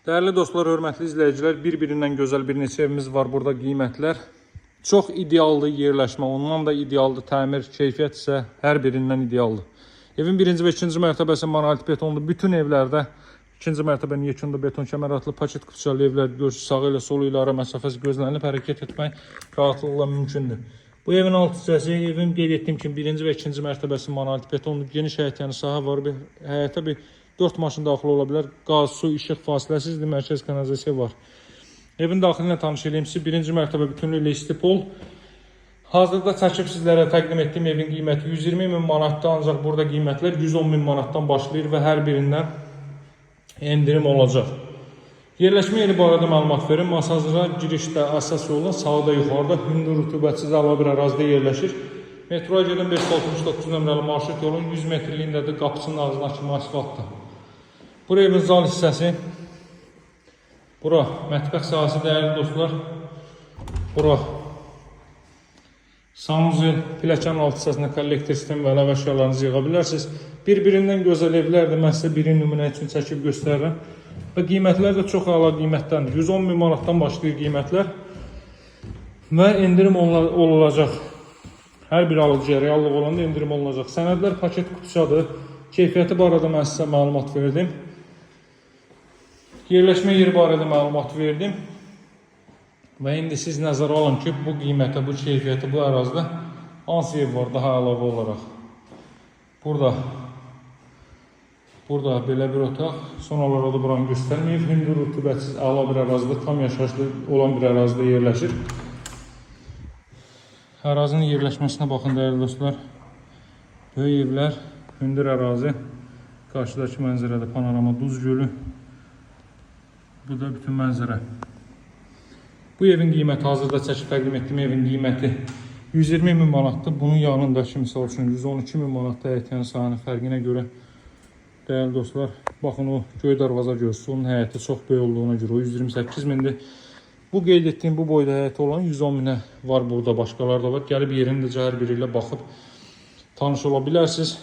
Dəyərli dostlar, hörmətli izləyicilər, bir-birindən gözəl bir neçə evimiz var burada qiymətlər. Çox idealdır yerləşmə, ondan da idealdır təmir, keyfiyyət isə hər birindən idealdır. Evin birinci və ikinci mərtəbəsi monolit betonlu. Bütün evlərdə ikinci mərtəbənin yekunda beton kəmər atılıb, paket kupçalı evlər görürsünüz, sağı ilə solu ilə ara məsafəsi gözlənilib, hərəkət etmək rahatlıqla mümkündür. Bu evin alt hissəsi, evin qeyd etdiyim kimi birinci və ikinci mərtəbəsi monolit betonlu, geniş həyətyanı sahə var. Bir həyətə bir 4 maşın daxil ola bilər. Qaz, su, işıq fasiləsizdir, mərkəz kanalizasiya var. Evin daxilinə tanış eləyim sizi. Birinci mərtəbə bütünlüklə istipol. Hazırda çəkib sizlərə təqdim etdiyim evin qiyməti 120 min manatdır, ancaq burada qiymətlər 110 min manatdan başlayır və hər birindən endirim olacaq. Yerləşmə yeri barədə məlumat verim. Masazıra girişdə əsas yoldan sağda yuxarıda hündür rütubətsiz əla bir ərazidə yerləşir. Metroya gedən 569 nömrəli marşrut yolun 100 metrliyindədir, qapısının ağzına kimi asfaltdır. Bura evin zal hissəsi. Bura mətbəx sahəsi, dəyərli dostlar. Bura sanuzel, pilləkənin alt hissəsində kollektor sistemi və əlavə əşyalarınızı yığa bilərsiniz. Bir-birindən gözəl evlərdir. Mən sizə biri nümunə üçün çəkib göstərirəm. Və qiymətlər də çox əla qiymətdəndir. 110 min manatdan başlayır qiymətlər. Və endirim olunacaq. Hər bir alıcıya reallıq olanda endirim olunacaq. Sənədlər paket qutusadır. Keyfiyyəti barədə mən sizə məlumat verdim. Yerləşmə yeri barədə məlumat verdim. Və indi siz nəzərə alın ki, bu qiymətə, bu keyfiyyətə, bu ərazidə hansı ev var daha əlavə olaraq. Burada belə bir otaq. Son olaraq da buranı göstərməyib. Hündür rütubətsiz əla bir ərazidə, tam yaşayışlı olan bir ərazidə yerləşir. Ərazinin yerləşməsinə baxın, dəyərli dostlar. Böyük evlər, hündür ərazi. Qarşıdakı mənzərədə panorama Duz Gölü. Bu da bütün mənzərə. Bu evin qiyməti, hazırda çəkib təqdim etdiyim evin qiyməti 120 min manatdır. Bunun yanındakı misal üçün 112 min manatda həyətyan sahənin fərqinə görə, dəyərli dostlar, baxın o göy darvaza görürsünüz. Onun həyəti çox böyük olduğuna görə o 128 mindir. Bu qeyd etdiyim bu boyda həyəti olan 110 minə var burada, başqaları da var. Gəlib yerindəcə hər biri ilə baxıb tanış ola bilərsiniz.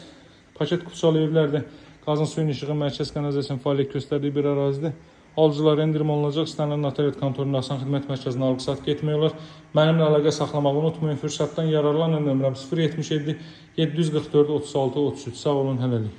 Paket kupçalı evlərdə qazın, suyun, işığın, mərkəz kanalizasiyasının fəaliyyət göstərdiyi bir ərazidir. Alıcılara endirim olunacaq. İstənilən notariat kontorunda, asan xidmət mərkəzinə alqı-satqı etmək olar. Mənimlə əlaqə saxlamağı unutmayın. Fürsətdən yararlanın. Nömrəm 077 744 36 33. Sağ olun, hələlik.